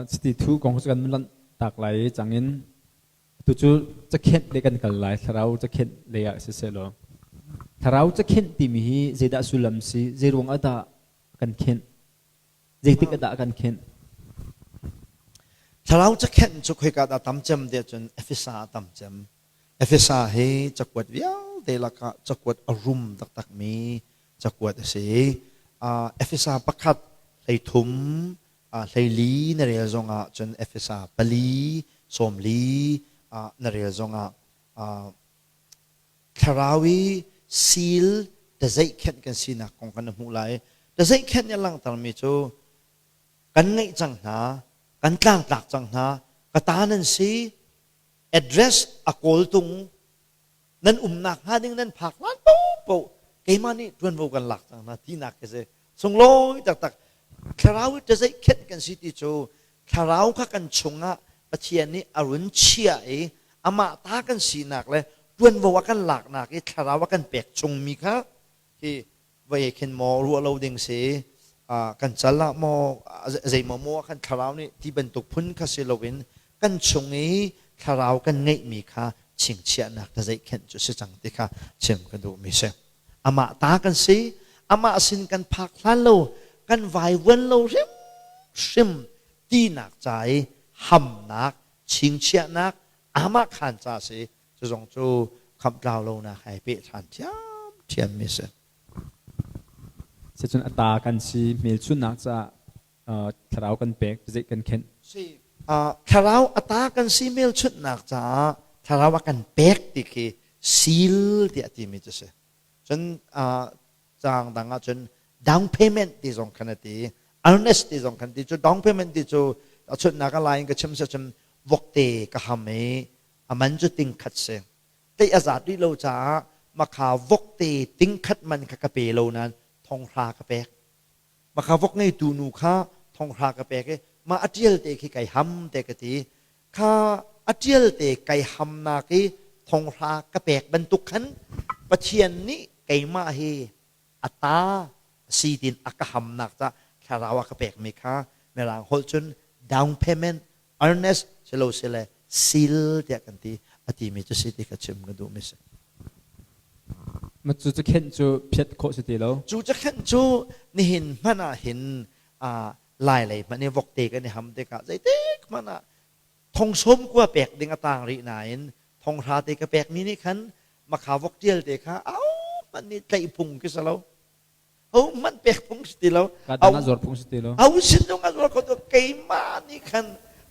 Chiti thu kong cu kan lanh tak lai i cangin atu cu cakhenh lei kan kal lai. Thlarau cakhenh lei ah siseh law thlarau cakhenh timi hi zeidah sullam si? Zeiruang ah dah kan khenh? Zeitik ah dah kan khenh? Thlarau cakhenh cu khoika dah tam cem tiah cun Efesa ah tam cem. Efesa hi cakuat vialte lakah cakuat a rum taktakmi cakuat a si. Efesa pakhat 13 14 na rel zongah cun Efesa 4 14 na rel zongah thlarau i seal tazeihkhenh kan sinak kong kan hmuh lai. Tazeihkhenh nih a langhtermi cu kan ngeih cang hna, kan tlangtlak cang hna, ka ta nan si, address a kawltung nan umnak hnga ding nan phak hlan paohpaoh keimah nih ṭuanvo kan lak cang hna tinak khi si. Sunglawi taktak. Thlarau i ṭazeihkhenh kan si ti cu thlarau kha kan chungah Pathian nih a run chiah i amah ta kan sinak le ṭuanvo a kan laknak i thlarau a kan pek chungmi kha hi voi khin maw ruah lo ding si, kan cal ah maw zeimaw maw kan thlarau nih ti bantuk phun kha si loin kan chung i thlarau kan ngeihmi kha chingchiahnak ka zeihkhenh cu si cang ti kha chim ka duhmi si. Amah ta kan si, amah sin kan phak hlan lo, kan vaivuan lo hrimhrim tinak ca i hamnak, chingchiahnak amah khan ca si. Cu zong cu khamhtlau lonak hai peh ṭhan ṭhiamṭhiammi si. Sicun a ta kan si, hmelchunhnak caah thlarau kan pek, zei kan khenh. Si. Thlarau a ta kan si, hmelchunhnak caah thlarau a kan pek ti khi seal tiah timi cu si. Cun caang dang ah cun down payment ti zong khan a ti, earnest ti zong khan ti. Cu down payment ti cu a chunhnak a lai in ka chim si cun vokte ka ham i a man cu ting khat si. Tei a zat rih lo caah makha vokte ting khat man kha ka pe lo nain 5,000 ka pek. Makha vok ngeitu nu kha 5,000 ka pek i mah a ṭial te khi kai ham te ka ti. Kha a ṭial te kai hamnak i 5,000 ka pek bantuk khan Pathian nih keimah hi a ta si tin a ka hamnak ca thlarau a ka pekmi kha Mirang holh cun down payment, earnest silo sile seal tiah kan ti a timi cu si ti ka chim ka duhmi si. Ma cu cakhenh cu phiat khawh si ti lo. Cu cakhenh cu nihin hmanh ah hin lai lei hmanh i vokte kan i ham tikah zeitik hmanh ah 90,000 pek ding a tang rih nain 5,000 te ka pekmi nih khan makha vok tial te kha au hmanh nih tlaih phung khi si lo. Ho hmanh pek phung si ti lo. Ka dang ah zuar phung si ti lo. Au sin zong ah zuar kho to keimah nih khan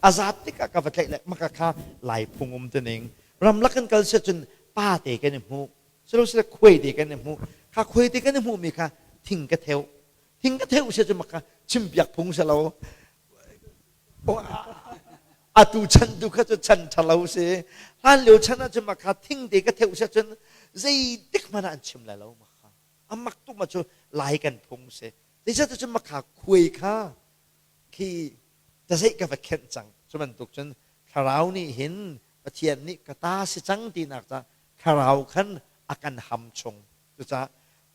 a zat tikah ka va tlaih le maka kha lai phung um ti ning. Ramlak kan kal si cun pa te kan i hmu, silo sile khuai te kan i hmu. Kha khuai te kan i hmuhmi kha thing ka theu, thing ka theu si cun maka chimpiak phung si lo. Atu chan tu kha cu chan ṭhalo si. Hlan lio chan ah cun maka thing te ka theu si cun zeitik hmanh ah an chim lai lo maka. A mak tuk ma cu lai kan phung si. Zeicahtiah cun makha khuai kha khi tazeih ka va khenh cang. Cu bantuk cun thlarau nih hin Pathian nih ka ta si cang tinak ca thlarau khan a kan ham chung. Cucaah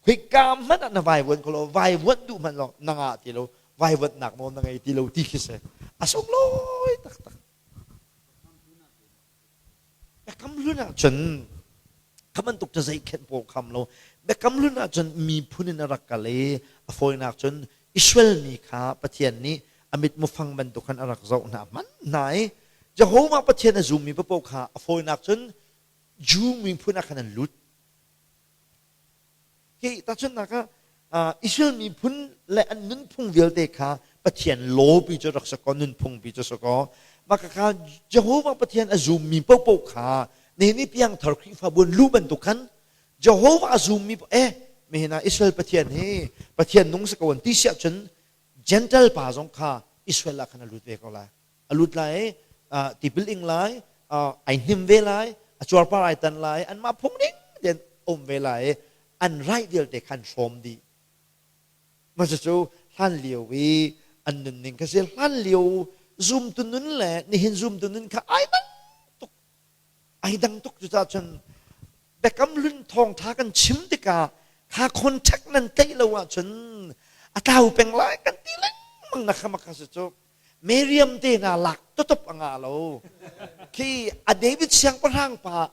khuika hmanh ah na vaivuan kho lo, vaivuanh duh hmanh lo na ngah ti lo, vaivuanhnak nawl na ngei ti lo ti khi si. A sunglawi taktak. Biakam hlun ahcun kha bantuk cu zeikhenh pawl kham lo. Biakam hlun ahcun miphun in a rak kal i a fawinak cun Israel mi kha Pathian nih a mit mufang bantuk khan a rak zoh hna hman hna i Jehovah Pathian a zummi paoh kha a fawinak cun Jew miphun ah khan an lut. Hi tahchunhnak ah Israel miphun le an nunphung vialte kha Pathian law pi cu rak si kaw, nunphung pi cu si kaw, mah kha Jehovah Pathian a zummi paohpaoh kha nihin i piangthar Khrihfabu an luh bantuk khan Jehovah a zummi eh mihin ah Israel Pathian hi Pathian nung si ko an ti siah cun Gentile pa zong kha Israel ah khan a lut ve ko lai. A lut lai i tipil ing lai, ai hnim ve lai, a cuarpar ai tan lai, anmah phung ning tein um ve lai i an right vialte khan hrawm dih. Mah cucu hlan lio i an nunning kha si. Hlan lio zumtu nun le nihin zumtu nun kha ai dang tuk, ai dang tuk. Cucaah cun Biakam Hlun thawngṭha kan chim tikah kha contact nan tlaih lo ahcun a tlau peng lai kan ti lengmang na kha maka si cu. Miriam te hna lak tutup a ngah lo. Khi a David siangpahrang pa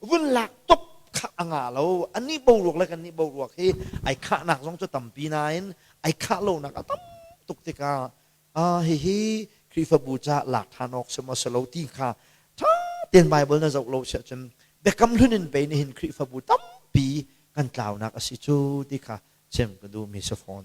vun lak top kha a ngah lo. Anih boruak le kannih boruak hi ai khahnak zong cu tampi nain ai khah lonak a tam tuk tikah ah hihi Khrihfabu ca lak ṭhan awk si maw si lo ti kha ṭha tein Bible na zoh lo siah cun biakam hlun in pei nihin Khrihfabu tampi kan tlaunak a si cu ti kha chim ka duhmi si fawn.